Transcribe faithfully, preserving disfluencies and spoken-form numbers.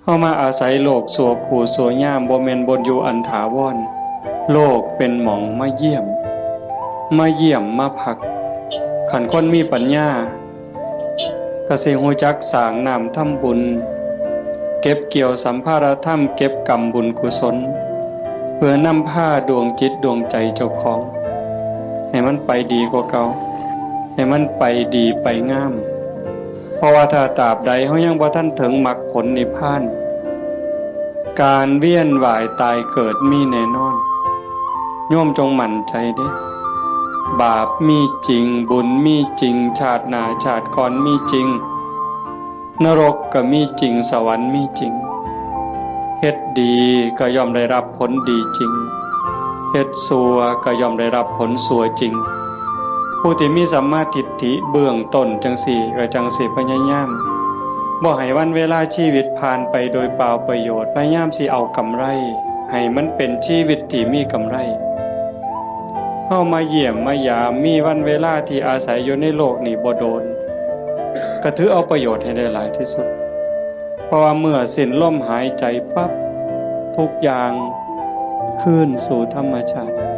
เฮามาอาศัยโลกชั่วครูชั่วยาม บ่แม่นบ่อนอยู่อันถาวร โลกเป็นหม่องมาเยี่ยม มาเยี่ยมมาพัก คันคนมีปัญญา ก็สิฮู้จักสร้างน้ำทำบุญ เก็บเกี่ยวสัมภาระธรรม เก็บกำบุญกุศล เพื่อนำพาดวงจิตดวงใจเจ้าของ ให้มันไปดีกว่าเก่า ให้มันไปดีไปงาม เพราะว่าถ้าตราบใดเฮายังบ่ทันถึงมรรคผลนิพพาน การเวียนว่ายตายเกิดมีแน่นอน โยมจงมั่นใจเด้ บาปมีจริง บุญมีจริง ชาติหน้าชาติก่อนมีจริง นรกก็มีจริง สวรรค์มีจริง เฮ็ดดีก็ย่อมได้รับผลดีจริง เฮ็ดชั่วก็ย่อมได้รับผลชั่วจริง ผู้ที่มีสัมมาทิฏฐิเบื้องต้นจังซี้ ก็จังสิพยายาม บ่ให้วันเวลาชีวิตผ่านไปโดยเปล่าประโยชน์ พยายามสิเอากำไร ให้มันเป็นชีวิตที่มีกำไร เฮามาเยี่ยมมายาม มีวันเวลาที่อาศัยอยู่ในโลกนี้บ่โดน ก็ถือเอาประโยชน์ให้ได้หลายที่สุด เพราะว่าเมื่อสิ้นลมหายใจปั๊บ ทุกอย่างคืนสู่ธรรมชาติ